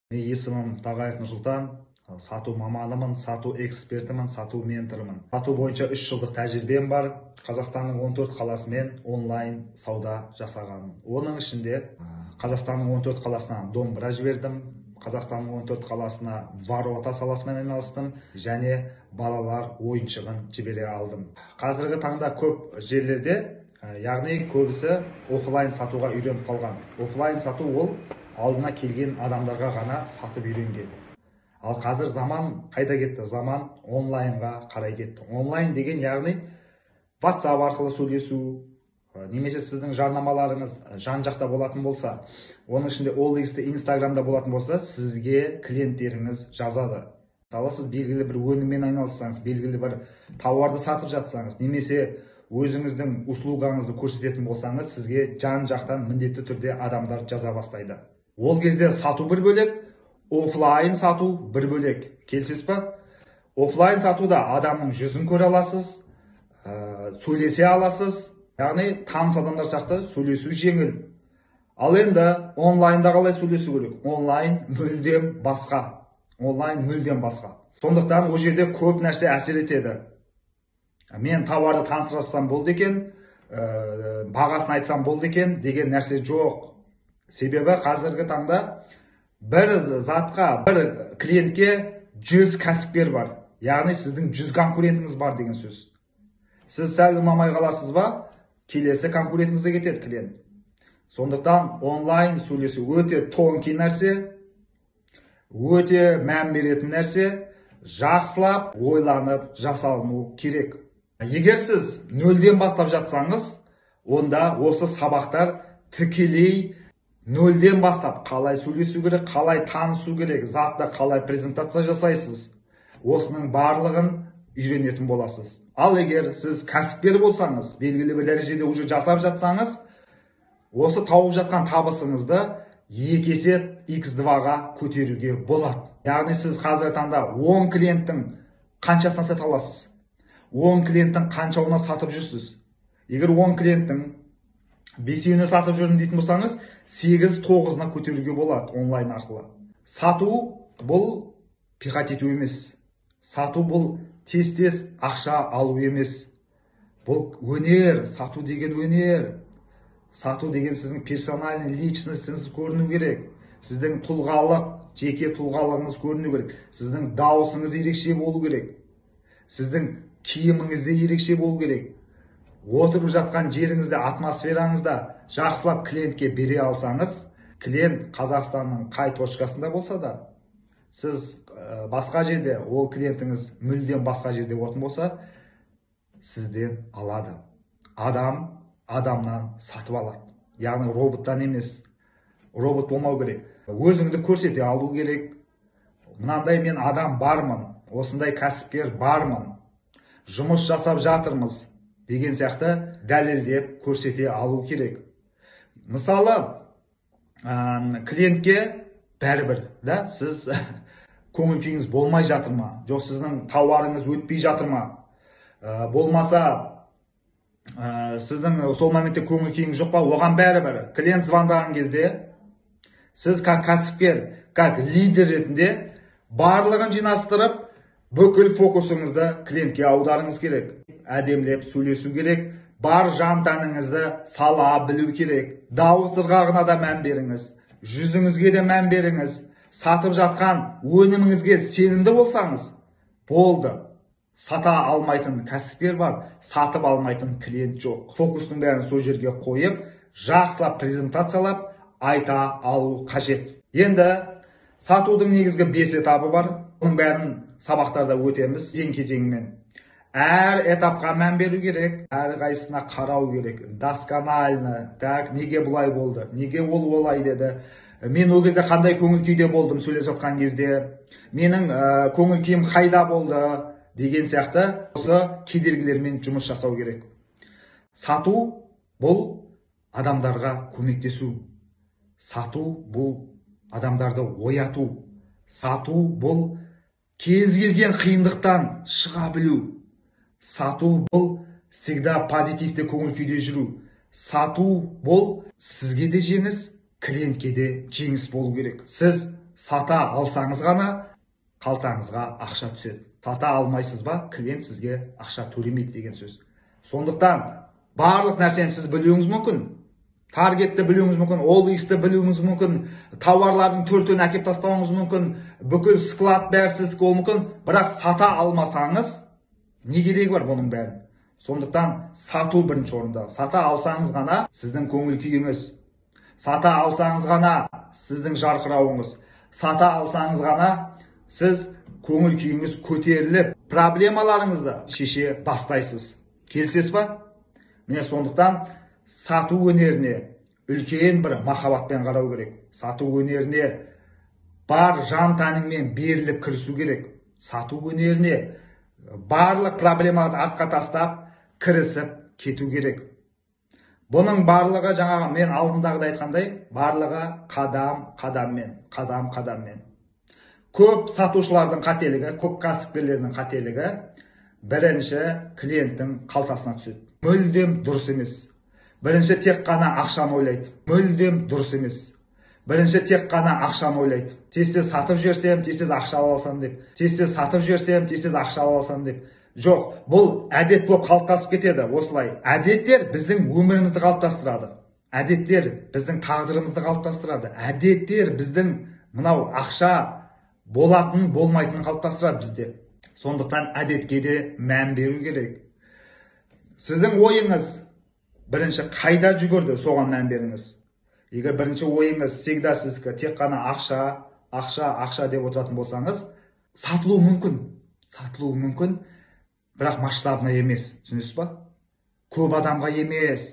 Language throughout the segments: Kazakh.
Менің есімім Тағаев Нұрсұлтан, сату маманымын, сату экспертімін, сату менторымын. Сату бойынша 3 жылдық тәжірибем бар. Қазақстанның 14 қаласымен онлайн сауда жасағанмын. Оның ішінде Қазақстанның 14 қаласына домбыра жібердім, Қазақстанның 14 қаласына ворота саласымен айналыстым және балалар ойыншығын жібере алдым. Қазіргі таңда көп жерлерде, яғни көбісі офлайн сатуға үйреніп қалған. Офлайн сату ол алдына келген адамдарға ғана сатып үйренген. Ал қазір заман қайда кетті? Заман онлайнға қарай кетті. Онлайн деген яғни WhatsApp арқылы сөйлесу, немесе сіздің жарнамаларыңыз жан жақта болатын болса, оның ішінде OLX-те, Instagramда болатын болса, сізге клиенттеріңіз жазады. Мысалы, сіз белгілі бір өніммен айналыссаңыз, белгілі бір тауарды сатып жатсаңыз, немесе өзіңіздің услугаңызды көрсететін болсаңыз, сізге жан жақтан міндетті түрде адамдар жаза бастайды. Ол кезде сату бір бөлек, офлайн сату бір бөлек. Келісесіз ба? Офлайн сатуда адамның жүзін көре аласыз, сөйлесе аласыз, яғни таныс адамдар сияқты сөйлесу жеңіл. Ал енді онлайнда қалай сөйлесу керек? Онлайн мүлдем басқа. Онлайн мүлдем басқа. Сондықтан ол жерде көп нәрсе әсер етеді. Мен тауарды таныстырсам болды екен, бағасын айтсам болды екен деген нәрсе жоқ. Себебі қазіргі таңда бір затқа, бір клиентке 100 кәсіпкер бар. Яғни сіздің 100 конкурентіңіз бар деген сөз. Сіз сәл ұнамай қаласыз ба, келесі конкурентіңізге кетеді клиент. Сондықтан онлайн сөйлесу өте тонкий нәрсе, өте мән беретін нәрсе, жақсылап ойланып жасалыну керек. Егер сіз нөлден бастап жатсаңыз, онда осы сабақтар тікелей нөлден бастап қалай сөйлесу керек, қалай танысу керек, затты қалай презентация жасайсыз, осының барлығын үйренетін боласыз. Ал егер сіз кәсіпкер болсаңыз, белгілі бір дәрежеде уже жасап жатсаңыз, осы тауып жатқан табысыңызды 2 есе x2-ға көтеруге болады. Яғни сіз қазіргі таңда 10 клиенттің қаншасына сата аласыз? 10 клиенттің қаншауына сатып жүрсіз? Егер 10 клиенттің 5-еуіне сатып жүрмін дейтін болсаңыз, 8-9-ына көтеруге болады онлайн арқылы. Сату бұл пихать ету емес. Сату бұл тез-тез ақша алу емес. Бұл өнер, сату деген өнер. Сату деген сіздің персональный личностіңіз көріну керек. Сіздің тұлғалық, жеке тұлғалығыңыз көріну керек. Сіздің дауысыңыз ерекше болу керек. Сіздің киіміңіз де ерекше болу керек. Отырып жатқан жеріңізде, атмосфераңызда жақсылап клиентке бере алсаңыз, клиент Қазақстанның қай точкасында болса да, сіз басқа жерде, ол клиентіңіз мүлдем басқа жерде болатын болса, сізден алады. Адам адамнан сатып алады. Яғни роботтан емес. Робот болмау керек. Өзіңді көрсете алу керек. Мынандай мен адам бармын, осындай кәсіпкер бармын, жұмыс жасап жатырмыз деген сияқты дәлелдеп көрсете алу керек. Мысалы, клиентке бәрібір, да, сіз көңіл күйіңіз болмай жатыр ма, жоқ сіздің тауарыңыз өтпей жатыр ма, болмаса сіздің сол моментте көңіл күйіңіз жоқ па, оған бәрібір. Клиент звондаған кезде сіз как кәсіпкер, как лидер ретінде барлығын жинастырып, бүкіл фокусыңызды клиентке аударыңыз керек. Әдемілеп сөйлесу керек, бар жан тәніңізді сала білу керек. Дауыс ырғағына да мән беріңіз, жүзіңізге де мән беріңіз. Сатып жатқан өніміңізге сенімді болсаңыз, болды. Сата алмайтын кәсіпкер бар, сатып алмайтын клиент жоқ. Фокустың бәрін сол жерге қойып, жақсылап презентациялап айта алу қажет. Енді сатудың негізгі 5 этабы бар. Оның бәрін сабақтарда өтеміз кезең-кезеңімен. Әр этапқа мән беру керек, әр қайсысына қарау керек. Досконально, так, неге бұлай болды, неге ол олай деді, мен ол кезде қандай көңіл күйде болдым сөйлесіп жатқан кезде, менің көңіл күйім қайда болды деген сияқты осы кедергілермен жұмыс жасау керек. Сату бұл адамдарға көмектесу. Сату бұл адамдарды ояту. Сату бұл кез келген қиындықтан шыға білу. Сату бұл всегда позитивті көңіл күйде жүру. Сату бұл сізге де жеңіс, клиентке де жеңіс болу керек. Сіз Сата алсаңыз ғана қалтаңызға ақша түседі. Сата алмайсыз ба, клиент сізге ақша төлемейді деген сөз. Сондықтан барлық нәрсені сіз білуіңіз мүмкін. Таргетті білуіңіз мүмкін, OLX-ті білуіңіз мүмкін, тауарлардың төртеуін әкеп тастауыңыз мүмкін, бүкіл склад бәрі сіздікі болуы мүмкін, бірақ сата алмасаңыз, не керегі бар бұның бәрін? Сондықтан сату бірінші орында. Сата алсаңыз ғана сіздің көңіл күйіңіз, сата алсаңыз ғана сіздің жарқырауыңыз, сата алсаңыз ғана сіз көңіл күйіңіз көтеріліп, проблемаларыңызды шеше бастайсыз. Келісесіз ба? Міне, сондықтан сату өнеріне үлкен бір махаббатпен қарау керек. Сату өнеріне бар жан тәніңмен беріліп кірісу керек. Сату өнеріне барлық проблемаларды артқа тастап, кірісіп кету керек. Бұның барлығы жаңағы мен алдындағыда айтқандай, барлығы қадам-қадаммен, қадам-қадаммен. Көп сатушылардың қателігі, көп кәсіпкерлердің қателігі бірінші клиенттің қалтасына түседі. Мүлдем дұрыс емес. Бірінші тек қана ақшаны ойлайды. Мүлдем дұрыс емес. Бірінші тек қана ақшаны ойлайды. Тез-тез сатып жіберсем, тез-тез ақша ала алсам деп. Тез-тез сатып жіберсем, тез-тез ақша ала алсам деп. Жоқ, бұл әдет болып қалыптасып кетеді осылай. Әдеттер біздің өмірімізді қалыптастырады. Әдеттер біздің тағдырымызды қалыптастырады. Әдеттер біздің мынау ақша болатын, болмайтынын қалыптастырады бізде. Сондықтан әдетке де мән беру керек. Сіздің ойыңыз бірінші қайда жүгірді, соған мән беріңіз. Егер бірінші ойыңыз всегда сіздікі тек қана ақша, ақша, ақша деп отыратын болсаңыз, сатылуы мүмкін. Сатылуы мүмкін, бірақ масштабына емес, түсінесіз ба? Көп адамға емес.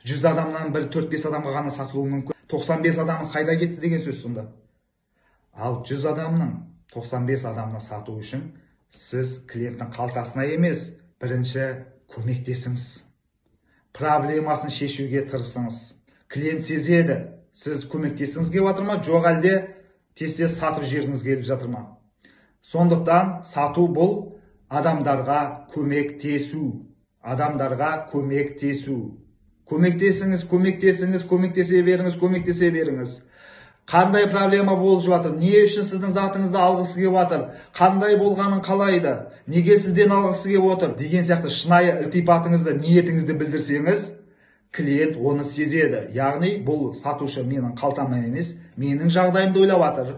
100 адамнан бір 4-5 адамға ғана сатылуы мүмкін. 95 адамыңыз қайда кетті деген сөз сонда. Ал 100 адамның 95 адамына сату үшін сіз клиенттің қалтасына емес, бірінші көмектесіңіз. Проблемасын шешуге тырысыңыз. Клиент сезеді, сіз көмектескіңіз келіп жатыр ма, жоқ әлде тез-тез сатып жібергіңіз келіп жатыр ма? Сондықтан сату бұл адамдарға көмектесу. Адамдарға көмектесу. Көмектесіңіз, көмектесіңіз, көмектесе беріңіз, көмектесе беріңіз. Қандай проблема болып жатыр? Не үшін сіздің затыңызды алғысы келіп жатыр? Қандай болғанын қалайды? Неге сізден алғысы келіп отыр? Деген сияқты шынайы ілтипатыңызды, ниетіңізді білдірсеңіз, клиент оны сезеді. Яғни бұл сатушы менің қалтамнан емес, менің жағдайымды ойлап жатыр.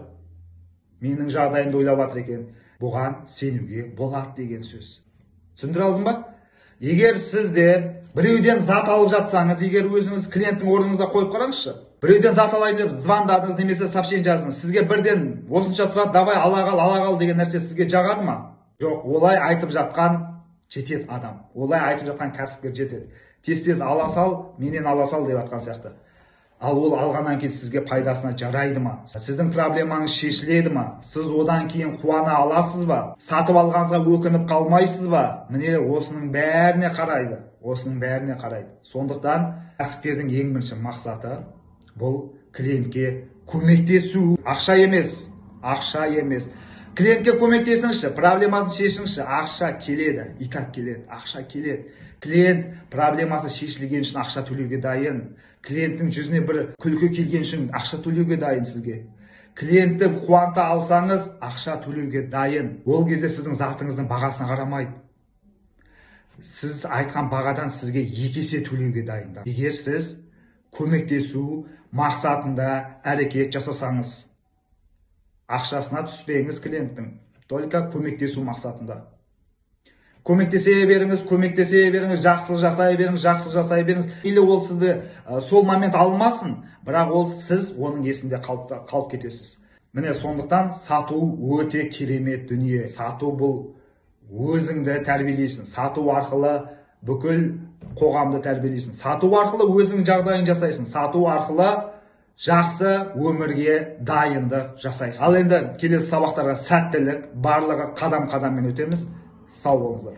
Менің жағдайымды ойлап жатыр екен. Бұған сенуге болады деген сөз. Түсіндіре алдым ба? Егер сізде біреуден зат алып жатсаңыз, егер өзіңіз клиенттің орныңызда қойып қараңызшы. Біреуден зат алайын деп звондадыңыз немесе сообщение жаздыңыз. Сізге бірден осынша тұрады, давай ала қал, ала қал деген нәрсе сізге жағады ма? Жоқ, олай айтып жатқан жетеді адам. Олай айтып жатқан кәсіпкер жетеді. Тез-тез ала сал, менен ала сал деп жатқан сияқты. Ал ол алғаннан кейін сізге пайдасына жарайды ма? Сіздің проблемаңыз шешіледі ма? Сіз одан кейін қуана аласыз ба? Сатып алғаныңызға өкініп қалмайсыз ба? Міне, осының бәріне қарайды. Осының бәріне қарайды. Сондықтан кәсіпкердің ең бірінші мақсаты бұл клиентке көмектесу. Ақша емес, ақша емес. Клиентке көмектесіңізші, проблемасын шешіңізші, ақша келеді, и так келеді, ақша келеді. Клиент проблемасы шешілген үшін ақша төлеуге дайын. Клиенттің жүзіне бір күлкі келген үшін ақша төлеуге дайын сізге. Клиентті қуанта алсаңыз, ақша төлеуге дайын. Ол кезде сіздің затыңыздың бағасына қарамайды. Сіз айтқан бағадан сізге екі есе төлеуге дайын. Егер сіз көмектесу мақсатында әрекет жасасаңыз, ақшасына түспеңіз клиенттің, только көмектесу мақсатында. Көмектесе беріңіз, көмектесе беріңіз, жақсылық жасай беріңіз, жақсылық жасай беріңіз. Или ол сізді сол момент алмасын, бірақ ол сіз оның есінде қалып кетесіз. Міне, сондықтан сату өте керемет дүние. Сату бұл өзіңді тәрбиелейсің. Сату арқылы бүкіл қоғамды тәрбиелейсің. Сату арқылы өзің жағдайын жасайсың. Сату арқылы жақсы өмірге дайындық жасайсың. Ал енді келесі сабақтарға сәттілік, барлығы қадам-қадаммен өтеміз. Сау болыңыздар.